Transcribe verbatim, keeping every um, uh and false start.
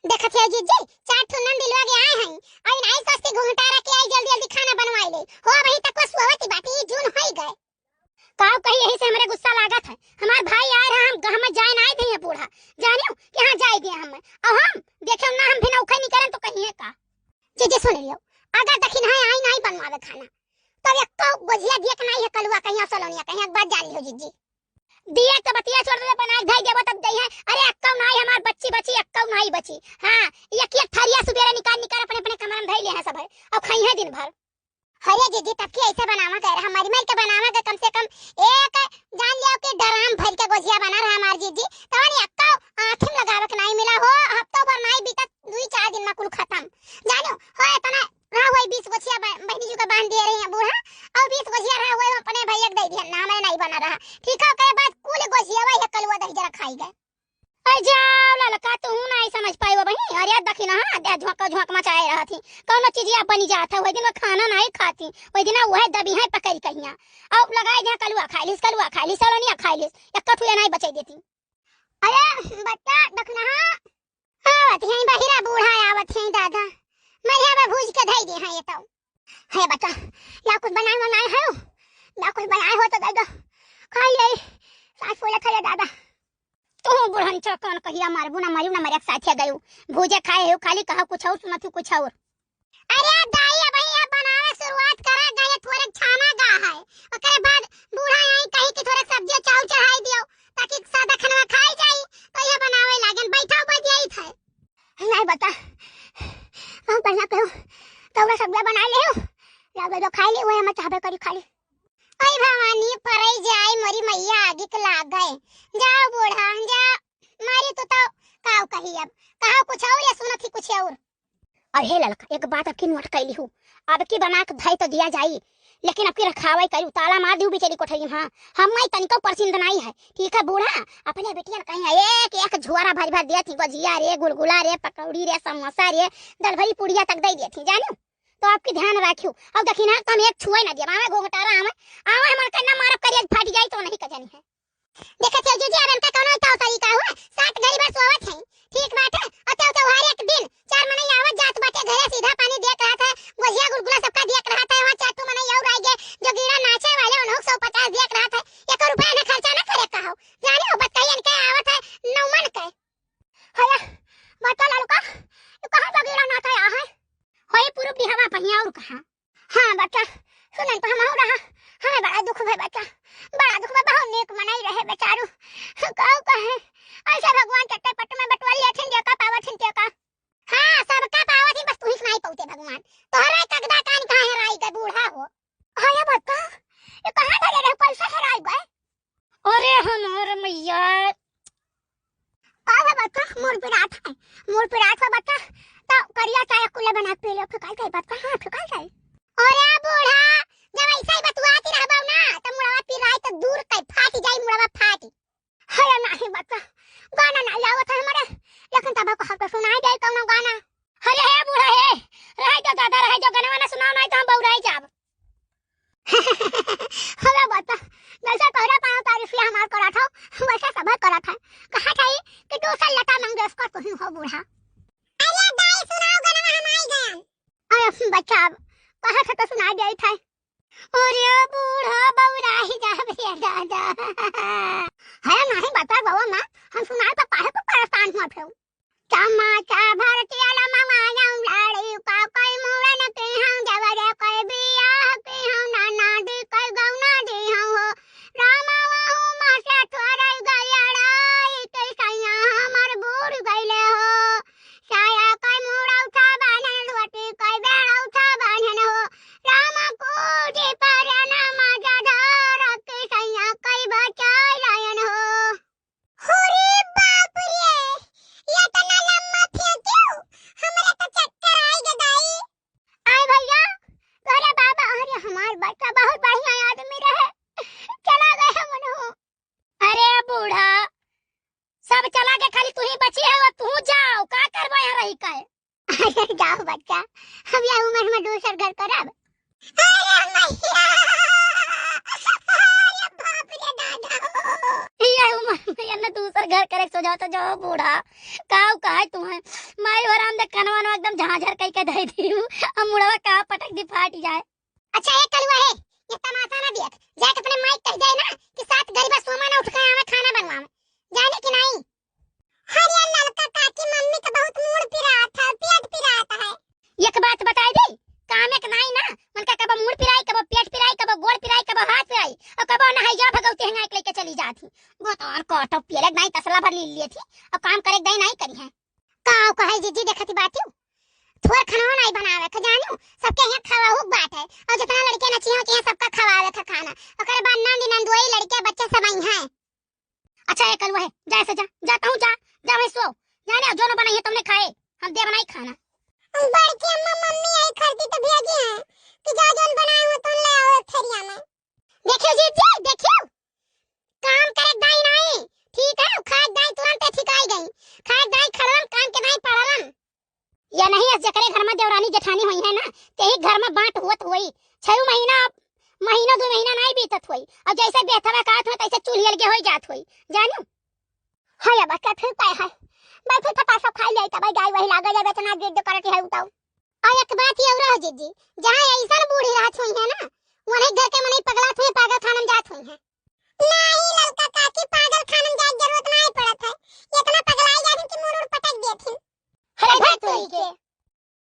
देखत है जीजी, चार ठो नंद लोग आए हैं, और इनाई सस्ती घुंघटारा के आई, जल्दी जल्दी खाना बनवाई ले। हो, अबहीं तक वो सोवत ही बाटी, जून होई गए। काव कही, यही से हमरे गुस्सा लागत है। हमार भाई आए रहा, हम, हम जाए ना आए थे बूढ़ा, जानियो कि हाँ जाए गए हम, और हम देखे ना, हम भी नौखे नहीं करन तो कहीं है का। जीजी सुन लियो, अगर दखिनहा आई नाई बनवावे खाना, तब एक्को गोझिया दिए के नाई है कलुआ कहीं, और सलोनिया कहीं, एक बात जान लियो जीजी। दिए तो बतिया छोड़ दे, बनाए धई देबो तब दई है। अरे एक्को नाई हमार बच्ची बची, एक्को नाई बची। हाँ, एक एक थरिया सुबेरे निकाल निकाल अपने अपने कमरा में धई ले हैं सब है, और खाई है दिन भर। अरे जीजी, तब की ऐसे बनावा गए रहा, मरी मरी के बनावा गए, कम से कम एक जान लियो कि ड्राम भर के गोझिया बना रहा हमार जीजी, तवन एक्को आँखी में लगावे के नाई मिला हो, हफ्तों भर नाई बीता, दुई चार दिन में कुल खत्म। जानो हो, इतना रहा हुआ बीस गोछिया ब-, बहनी जी के बांध दिए रही हैं बूढ़ा, और बीस गोछिया रहा हुआ अपने भैया के दे दिया, नाम है नहीं बना रहा। ठीक है, ओकरे बाद कुल गोछिया वही कलुआ दही जरा खाई गए। अरे जाओ ललका, तू ना ही समझ पाई वो बहनी। अरे यार, दखिनहा दे झोंका झोंक मचाए रहा थी, कौनो चीज या बनी जात है, वही दिन वो खाना नहीं खाती, वही दिन वह दबी है पकड़ कहिया, और लगाए दे कलुआ खाई लिस, कलुआ खाई लिस, सलोनिया खाई लिस, एक कठुआ नहीं बचे देती। अरे बच्चा, दखिनहा आवत हैं, बहिरा बूढ़ा आवत हैं दादा, मरिया बा भूज के धई दे हैं ये तो। हे बच्चा, या कुछ बनाए बनाए है, या कुछ बनाए हो तो दे दो, खाई ले, सास बोले खा ले दादा। तू बुढ़न चौकन कहिया मारबू ना, मरियो ना, मरे के साथे गयू, भूजे खाए हो खाली, कहा कुछ और सुनत हूँ कुछ और। अरे दाई, अबहीं अब बनावे शुरुआत करा गए, थोड़े छाना गा है, ओकरे बाद बूढ़ा आई कही कि थोड़े सब्जी चाउर चढ़ाई दियो, ताकि सादा खाना खाई जाई, तो ये बनावे लागेन, बैठा बज जाई थे। नहीं बता, बहुत बढ़िया कहो, तौरा सब्जी बना ले हो, लाओ दो खाई ले, वही हम चाहबे करी खाली। ओए भवानी, परई जाई मोरी मैया, आगी के लाग गए, जाओ बूढ़ा, जा, मारी तो, तो काव कही अब, कहा कुछ और या सुनत ही कुछ और। और हे ललका, एक बात अब की नोट कैली हूँ, अब की बना के धई तो दिया जाई, लेकिन अब की रखावे करी, ताला मार दियो बेचारी कोठरी में। हाँ, हम नहीं तनिको परसिंद नहीं है, ठीक है बूढ़ा, अपने बेटियन कहीं एक एक झोरा भर भर दिया थी, गोजिया रे, गुलगुला रे, पकौड़ी रे, समोसा रे, दलभरी पुड़िया तक दे दिया थी, जानियो। तो आपकी ध्यान राखियो, अब दखिनहा तो हम एक छुए ना दिया, आवे घोंघटारा आवे, आवे हमार कन्ना मारब करिया फाट जाई तो नहीं कजनी है। देखत है जीजी, अब इनका कौनो तौर तरीका हुआ, सात घड़ी भर सोवत है, ठीक बात है, और त्यों त्योहार एक दिन चार मनई आवत जात बाटे घरे, सीधा पानी दियत रहत है, गोझिया गुलगुला सबका दियत रहत है, वहाँ चार ठो मनई और आई गए, जो गीड़ा नाचे वाले उन्हों सौ पचास दियत रहत है, एक रुपया ने खर्चा ना करे का हो, जाने हो बतकही इनके आवत है नौमन के। हया, बता ललका, ये कहाँ का गीड़ा नाच आया है? होई पूरब दिहवा पहिया और कहाँ? हाँ बच्चा, सुनन तो हम रहा, हमें बड़ा दुख भय बच्चा, बड़ा दुख भय, बहुत नेक मनई रहे बेचारू, कहू कहे, ऐसे भगवान चट्टे पट्ट में बटवाली अथिन दिया का पावत हिन दिया का। हाँ, सबका पावत हिन, बस तू ही नहीं पौते भगवान, तोहरा कगदा कान कहाँ हेराई गए बूढ़ा हो। हाँ या बच्चा, ये कहाँ धरे रहे, कैसे हेराई गए? अरे हमार मैया। का है बच्चा? मूड़ पिरात है, मूड़ पिरात है बच्चा। तो करिया चाय कुल्ला बना के पी लो, फिकाई जाए बच्चा, हाँ, फिकाई जाए। अरे बूढ़ा, जब ऐसा ही बतुआती रहबो ना, तो मुड़वा पिराई तो दूर के फाट जाई, मुड़वा फाटी। अरे नहीं बच्चा, गाना ना आवत है हमारे, लेकिन तब को हमको सुनाई दे कौनो गाना। अरे हे बूढ़ा हे, रह जा दादा, रह जा, गाना वाना सुनाओ, नहीं तो हम बउराई जाब। हवे बता, जैसे तोहरे पाँव तारीफिया हमार करत हो, वैसे सभे करत है। कहा था कि दूसर लता मंगेशकर तुही हो बूढ़ा। अरे दाई सुनाओ गनवा हम आई गयन। अरे बच्चा, अब कहा था तो सुनाई दे था। अरे बूढ़ा बउराही जाब रे दादा। है नहीं बता बउआ माँ, हम सुनाए तो काहे को परेशान हुआ फिर। चमाचा भर के लमवा जाऊं, लाड़ी का कई मुड़न के हम, देवरे कई बियाह के हम, ननद कई गौना दे हम हो। रामा वहु माँ से थोड़े गलियाड़ाई के सैया हमर बूढ़ गइले हो। साया कई मुड़ौथा बान्हन, धोती कई बेड़ौथा बान्हन हो। रामा कूटी पर नमा जधार के सैया कई बचाई लायन हो। अरे बाप रे, ये इतना लम्बा फेंक्यो, हमरा तो चक्कर आइ गए दाई। आय भैया, अरे बाबा, अरे हमार बच्चा बहुत बढ़िया आदमी रहे, चला गए हमन हो। अरे बूढ़ा, सब चला गए, खाली तू ही बची है, तू जाओ, का करबो यहाँ रही के? अरे जाओ बच्चा, अब यह उम्र में दूसर घर करब। अरे मैया, अरे बाप रे दादा। यह पर मैं ना दूसर घर करे सोझा तो जाओ बूढ़ा, काऊ कहे तुम्हें, माई हो राम दे कनवा नवा एकदम झांझर कई के धई दी हूँ, अब मुड़वा का पटक दी फाट जाए। अच्छा, ए कलुआ है, ये तमाशा ना देख, जाके अपने माई कह जाए ना कि सात गरीबा सोमा ना उठ के आवे खाना बनवावे, जाने कि नहीं? अरे ललका काकी, मम्मी का बहुत मूड़ पिरात है, पेट पिरात है। एक बात बताई दी, काम एक नाई ना, उनका कबो मूड़ पिराई, कबो पेट पिराई, कबो गोड़ पिराई, कबो हाथ पिराई, और कबो नहैया भगवती हंगाई के लेके चली जात ही। वो तो और कोटो पियले नाई तसला भर ली लिए थी, और काम करे नाई नाई करी है। का कहे जीजी देखती बाटियो, थोर खाना नाई बनावे के जानियो, सबके यहाँ खावा हुक बात है, और जितना लड़के नचिए होते हैं सबका खवावे के खाना, ओकरे बाद नंद नंदोई लड़के बच्चे सब आई हैं। अच्छा, ए कलुआ है, जा ऐसे जा, जा तहूँ जा, जा वहीं सो, जाने जो न बनाई है तुमने खाए, हम दे बनाई खाना। बड़की अम्मा, मम्मी आई खरीदी तो भेजी है कि जा जोन बनाए हो तुम ले आओ एक थरिया में। देखियो जीजी, देखियो, काम करे दाई नाई, ठीक है, खाए दाई तुरंत ठिकाई गई, खाए दाई खड़लन, काम के दाई पड़लन। या नहीं, अस जकरे घर में देवरानी जेठानी होई है ना, तेही घर में बांट होत होई। छह महीना, महीना दो महीना नहीं बीतत होई, और जैसे बेथवा कहत हो तैसे चूल्ही अलगे होई जात होई, जानू। हाँ, अब का फिर पाए है, मैं फिर फटा सब खाई जाई, तब गाय वही लागा जाए, इतना जिद करती है उताऊ। और एक बात ये और हो जीजी, जहाँ ऐसा बूढ़ी रहत हुई है ना, वही घर के मनई पगला हुई, पागल खाना में जात हुई है।